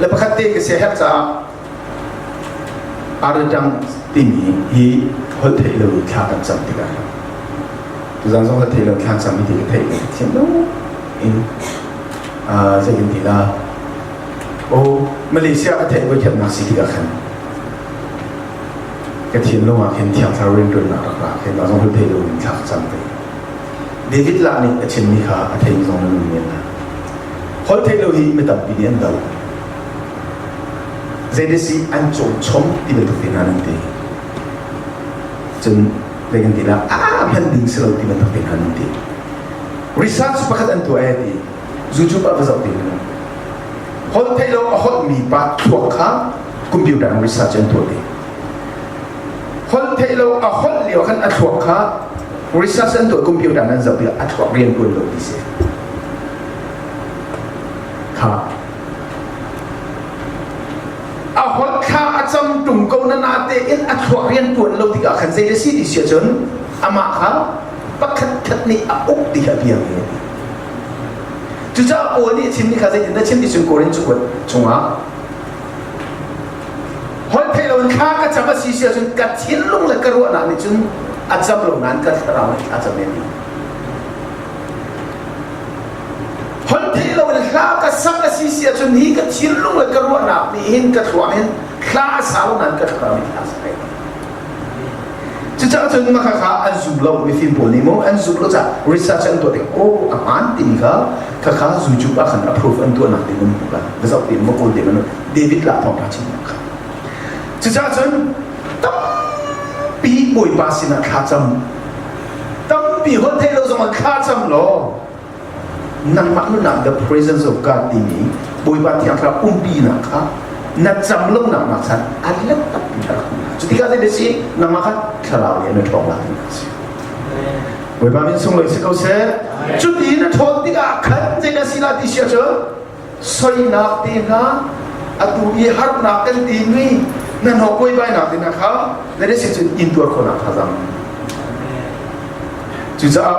Le pakhat te ka siaherh caah Aridang timi hi holh theih lo in thla kan cam tikah tuzaan zong holh theih lo thla cam hi ti ka theih ka thiam lo in zei kan ti la o Malaysia ka theih voi thiamnak si tikah khan ka thinlung ah khin thiang thlarau rianṭuannak rak ra khin mah zong holh theih lo in thla ka cam ve. David lah nih a chimmi kha a theimi zong nan um men la. Holh theih lo hi mi tampi nih an do. Zeidasi an cawm chom ti bantuk te hna nan ti. Cun zei kan ti la a hman ding si lo ti bantuk te hna nan ti. Research pakhat an tuah e ti. YouTube ah va zoh te hna. Holh theih lo a holhmi pa thluak kha computer in research an tuah te. Holh theih lo a holh lio khan a thluak kha research an tuah computer nan zoh tikah a thluak rian tuan lo ti si. Kha a holh thla a cam tung ko na na te in a thluak rian tuan lo tikah khan zei si ti si ahcun amah kha pakhat khat nih a uk ti kha biang hi Cucaah Paul nih a chimmi kha zeitindah chim ti cun Korin cakuat chungah holh theih loin thla ka cam a si si ahcun ka thinlung le ka ruahnak nih cun a cam lo nain ka thlarau nih thla cam men holh theih loin hla ka sak a si si ahcun hi ka thinlung le ka ruahnak nih hin ka thluak hin hla a sa lo nain ka thlarau nih thla a sak Cucaah cun mah kha an zum lo mifim pawl nih maw an zum lo caah research an tuah tik oh a hmaan timi kha khakha YouTube ah khan approve an tuahnak ding an hmuh la va zoh te ma kawl te ma David lah thawngtha chimnak kha cucaah cun tampi Bawipa sinah thlacam tampi holh theih lo zongah thlacam law nangmah nunnak the presence of God timi Bawipa Thiang Thlarau umpinak kha na cam lonak nak chan a let tampi a rak um cu tikah zei si nangmah kha thlarau nih na ṭhawng la ti si Bawipa min sunglawi si ko seh cuti na ṭhawn tikah khan zei na si la ti sia cu soinak te hna atu i harnak kan ti mi na hnok buaibainak te hna kha na si cun intuar khawhnak thazaang cucaah.